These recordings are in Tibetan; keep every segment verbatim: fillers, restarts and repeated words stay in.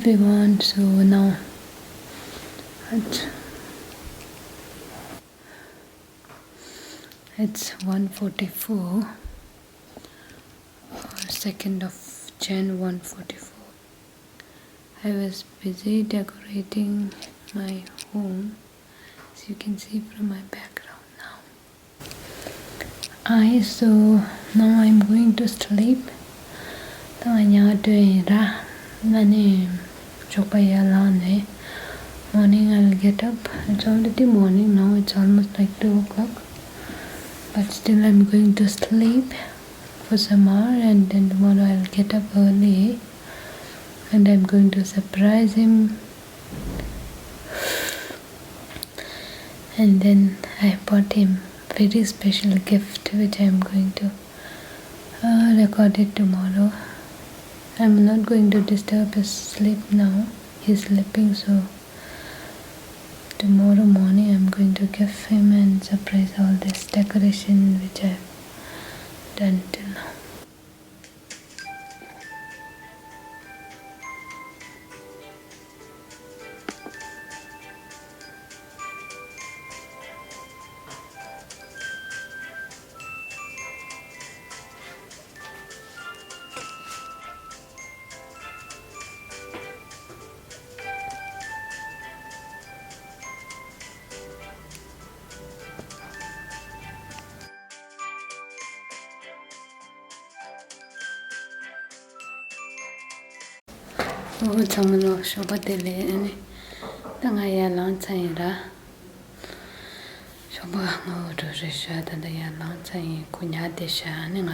Everyone, so now it's, it's one forty-four, or second of Jan, one forty-four. I was busy decorating my home, as you can see from my background now. Hi, so now I'm going to sleep. ད་ང་ཉལ་འགྲོ་ཡིན་ར། ཨ་ནི་ཞོགས་པ་ཡར་ལངས་ནས། Morning I'll get up. It's already morning now. It's almost like two o'clock. But still I'm going to sleep for some hour, and then tomorrow I'll get up early. And I'm going to surprise him. And then I bought him very special gift, which I'm going to, uh, record it tomorrow. I'm not going to disturb his sleep now. He's sleeping, so tomorrow morning I'm going to give him and surprise all this decoration which I've done till now. ཨོ། ཚང་མ་ལ་ཞོགས་པ་བདེ་ལེགས། ཨ་ནི་ད་ང་ཡར་ལངས་ཚར་ཡིན་ར། ཞོགས་པ་སྔ་པོ་འགྲོ་རེད་ཤག་ད་ལྟ་ཡར་ལངས་ཚར་ཡིན། ཁོ་ཉལ་བསྡད་ཤག་ཨ་ནི་ང་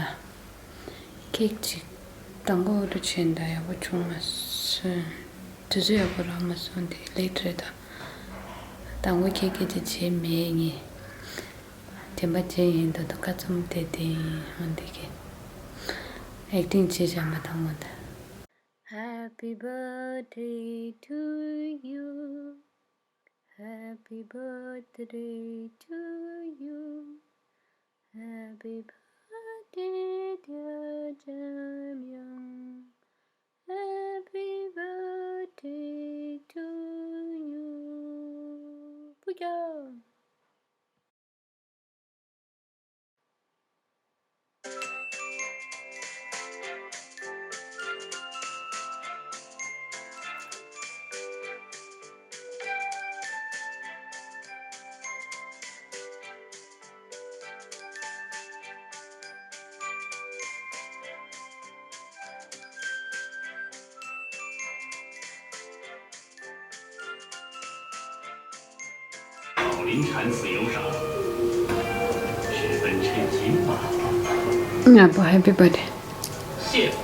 ཁེག་ཅིག་དང་པོ་འོ་འདྲ་བྱས་ད་ཡག་པོ་བྱུང་མ་སོང་། དུས་ཚོད་ཡག་པོ་རག་མ་སོང་། དེ་ལེཊ་རེད་ད། དང་པོ་ཁེག་ཁེག་ཅིག་བྱས་མེད་ངས། དྲན་པ་བརྗེད་ཡིན་འདུག་ད་ཁ་བཙུམ་བསྡད་དེ་ཡིན། འོ་འདི་གི་ཨེག་ཊིང་བྱས་བཞག་མ་དང་པོ་ད། Happy birthday to you. Happy birthday to you. Happy birthday, dear Jamyang. Happy birthday to you. Puja. ང་པོ་Happy birthday. 谢父，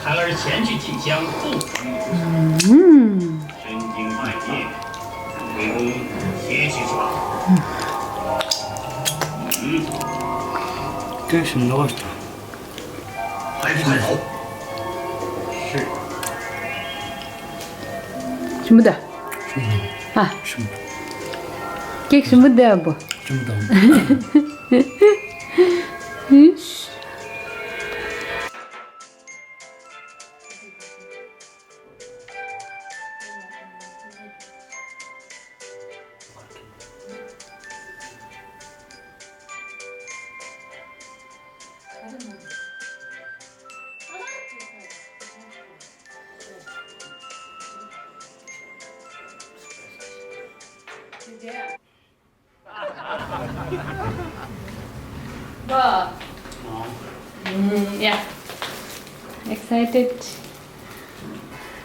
孩儿前去进香，不辞。嗯。 ཀེག་ཞིམ་པོ་འདུག་ཨ། ཕར་ཕྱིན་ལ་ཐོངས། ཞིམ་པོ་འདུག་ཨ། ཞིམ་པོ། ཀེག་ཞིམ་པོ་འདུག་ཨ་པོ། ཞིམ་པོ་འདུག Wow. Mm, yeah. Excited.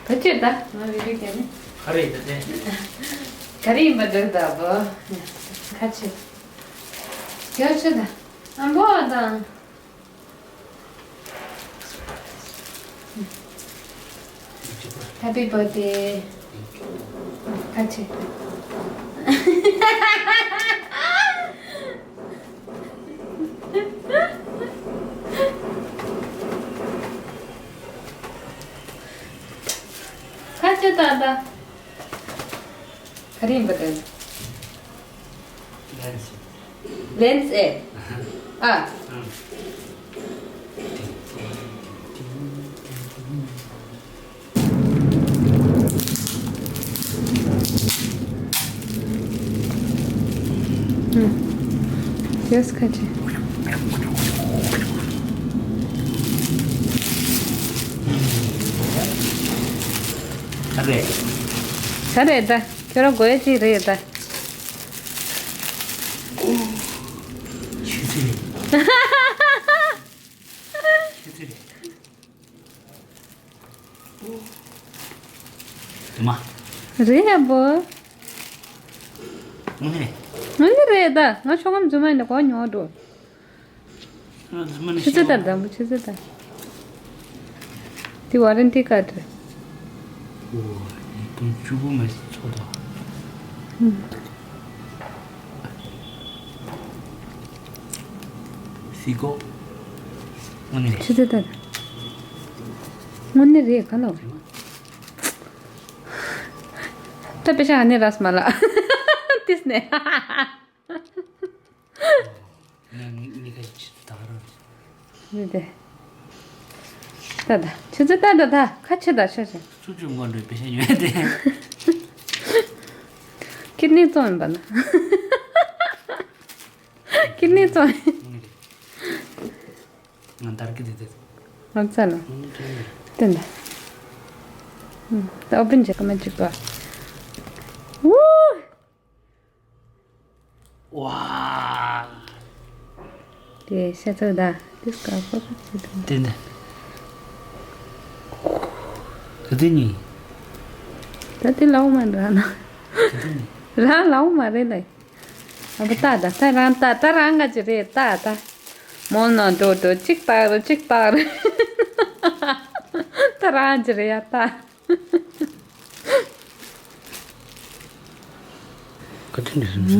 ད་ཅི་ད་ང་བི་ཌི་ཡོ་བརྒྱབ་ནི། ག་རེ་ཡིན་ད་དེ། ག་རེ་ཡིན་པ་འདྲ་ད་བོ། ཁ་ཆེ། རྒྱག་ཆེ་ད། ཨ་མ་བོ་དང་། Happy birthday. ཁ་ཆེ། ཁ་ཆེ་ད་ད། ག་རེ་ཡིན་པ་དེ། ལན་ཟེར། ལན་ཟེར། ཨ། ཨ། ཨ་ནི་ད་ང་ཚོ་ལ་ཡང་ཅིག་ཡོད་རེད། ཡོས་ཁ་ཆེ། ད་རེད། ད་རེད་ད། ཁྱོད་རང་དགོས་ཡ་ཅིག་རེད་ད། ཆུ་ཚོད་རེད། ཆུ་ཚོད་རེད། ཨོ། ཨ་མ། རེད་ཡ་བོ། དངོས་གནས་རེད། དངོས་གནས་རེད་ད། ང་ཤོག་སྒམ་རྫུན་མ་ཡིན་ན་གོ་ཉོ་འགྲོ། ཨ་རྫུན་མ་ནི་ཆུ་ཚོད་ཤེས་ལྟར་དང་པོ་ཆུ་ཚོད་ལྟར། དེ་ཝ་རན་ཊི་ཀཱཌ་རེད། ཨོ། ཉིས་སྟོང་བཅུ་དགུ་མ་ཚོད་ད། ཧུམ། སི་ཀོ། དངོས་གནས་རེད། ཆུ་ཚོད་ལྟར། དངོས་གནས་རེད་ག་ལ། ད་པེ་ཤ་ཨ་ནེ་ར་སི་མ་ལ། ཏིས་ནས། ངས་ངས་ཁ་ཆུ་ཚོད་ད་ར། རེད་དེ། ད་ད་ཆུ་ཚོད་ད་ད་ད་ཁ་ཆེ་ད་ཤ་ཤ། སུ་ཅུང་གོ་འདྲ་པེ་ཤ་ཉོས་ཏེ། ཁིར་ནི་བཙོང་ཡིན་པ་ན། ཁིར་ནི་བཙོང་ཡིན། ང་འདར་གི་དེ་དེ། ང་ཚ་ན། ཏན་ད། ད་ཨོ་པན་བྱེད་ཀ་མ་བྱེད་པ། ཝུ། ཝ། དེ་ཤ་ཚ་ད། དེ་སྐ་ཁོ་ཁོ་ཚེ་དང་། དེ་འདི། ག་དེ་ནི། ད་དེ་ལའོ་མ་ར་ན། ག་དེ་ནི། རང་ལའོ་མ་རེད་ལ། ཨ་བ་ད་ད་ད་རང་ད་ད་རང་ག་ཅི་རེད་ད་ད། མོལ་ན་འགྲོ་འགྲོ་གཅིག་ཏག་རེད་གཅིག་ཏག་རེད། ད་རང་ཅི་རེད་ཡ་ད། བཀའ་དྲིན་རེད་ཟེར་ན།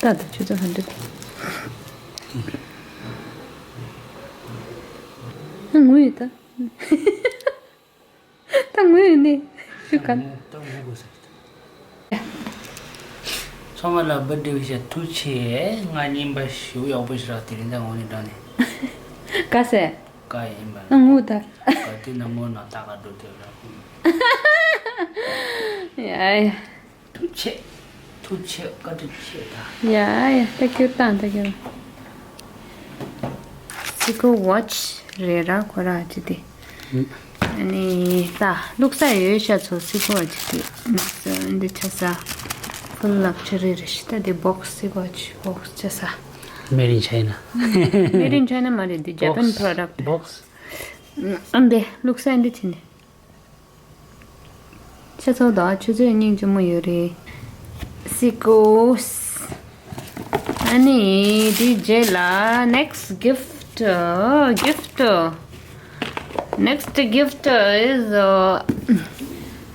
ད་ད་ཆུ་ཚོད་ཧན་ཌེ་ཌི། ངུ་ཡོད་ད། ད་ངུ་ཡོད་ནི་ཞུ་ག་ད་ངུ་དགོས་ཟེར། ཚང་མ་ལ་བར་ཌེ་ཝི་ཤ་ཐུགས་ཆེ། ང་རྙིང་པ་ཞུ་ཡག་པོ་ཞིག་རག་དེ་རིང་ད་ངོ་ནས་དྲང་ནས། ག་ཟེ། ག་ཡིན་པ་ན་ངུ་ད། ག་དེ་ན་ངོ་ན་ད་ག་འགྲོ་དེ་ར། ཡ་ཡ། ཐུགས་ཆེ། ཐུགས་ཆེ་བཀའ་དྲིན་ཆེ་ད། ཡ་ཡ་ད་ཁྱོད་ད་ད་ཁྱོད། སི་ཀོ་ཝ་ཆི་རེད་ར་ཁོ་ར་ཅི་དེ། ཨ་ནི་ད་ལུག་ས་ཡོད་ཤ་ཚོ་སི་ཀོ་ཝ་ཆི་དེ། འདི་ཆ་ས། ཕུལ་ལག་ཆ་རེ་རེ་ཤི་ད་དེ་བོག་སི་སི་ཀོ་ཝ་ཆི་བོག་སི་ཆ་ས། Made in China. Made in China མ་རེད་འདི་Japan product. Box. ཨ་འདི་ལུག་ས་འདི་ཆི་ནི། ཤ་ཚ་དང་ཆུ་ཚོད་སྙིང་རྗེ་མོ་ཡོད་རེད། སི་ཀོ། ཨ་ནི་དེ་རྗེས་ལ་next gift, gift. Next gift is, uh,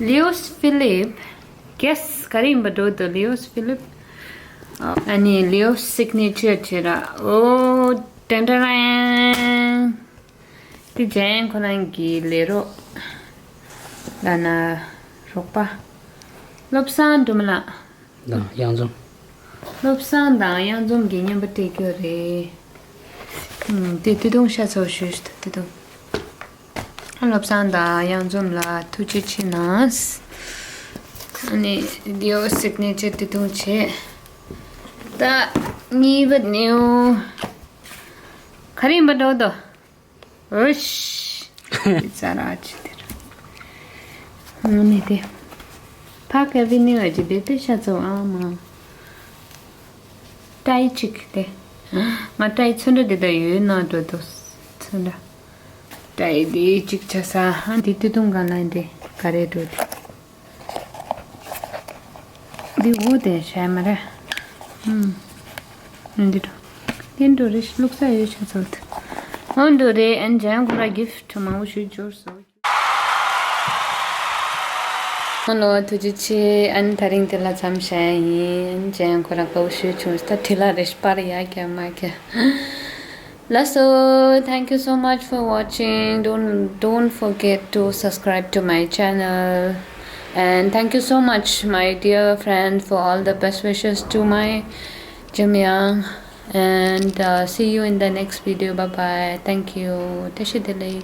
Leo's Philip. Guess ག་རེ་ཡིན་པ་འགྲོ་འདུག Leo's Philip. ཨ་ནི་Leo's signature བྱེད་ར། ཨོ། ཏན་ཏན་རན། དེ་ཇན་ཁོ་རང་གི་ལས་རོགས་ལ་ན་རོགས་པ། བློ་བཟང་སྒྲོལ་མ་ལགས། དང་གཡང་འཛོམས། བློ་བཟང་དང་གཡང་འཛོམས་ཀྱིས་བརྙན་པར་སྤྲད་རྒྱུ་རེད། ཨུམ། དེ་སྟོད་ཐུང་ཤ་ཚོ་ཞུས་ཤིག་ད་སྟོད་ཐུང་། བློ་བཟང་དང་གཡང་འཛོམས་ལ་ཐུགས་རྗེ་ཆེ་གནང་། ཨ་ནི་ལིའོ་སིག་ནེ་ཅར་སྟོད་ཐུང་བྱས། ད་གཉིས་པ་ནི་ག་རེ་ཡིན་པ་འགྲོ་དོ། ཨོ་ཤི། ཙ་ར་ཅི་དེར། ཨ་ནི་དེ། ཕ་ག་བི་ནི་ཨ་ཅི་བེ་པེ་ཤ་ཚོ་ཨ་མ། ཏའི་ཅིག་དེ། ང་ཏའི་ཚོན་འདྲ་དེ་ད་ཡོད་ན་འགྲོ་དོ། ཚོན་འདྲ། ཏའི་དེ་ཅིག་ཆ་ས་ཧ་འདི་དུས་ཐུང་ག་ལ་འདི་ག་རེ་འགྲོ་དེ། འདི་འོ་དེ་ཤ་མ་རེད། ཨུམ། འདི་འགྲོ། འདི་འགྲོ་རེ་ལུག་ས་ཡོད་ཤ་ཚོད། འོ་འགྲོ་རེ་ཨན་ཇན་ཁོ་ར་གིཕ་ཊི་མང་པོ་ཞུ་འབྱོར་སོང་། ཧ་ལོ་ཐུགས་རྗེ་ཆེ། ཨན་ད་རིང་དེ་ལ་མཚམས་བཞག་ཡིན། ཨན་ཇན་ཁོ་ར་དགའ་བོ་ཞུ་བྱུང་། ད་དྲི་ལ་རེ་ཤ་པར་ཡ་རྒྱ་མ་རྒྱ། Lasso, thank you so much for watching. Don't don't forget to subscribe to my channel. And thank you so much, my dear friend, for all the best wishes to my Jimyang. And uh, see you in the next video. Bye bye. Thank you. Tashi delay.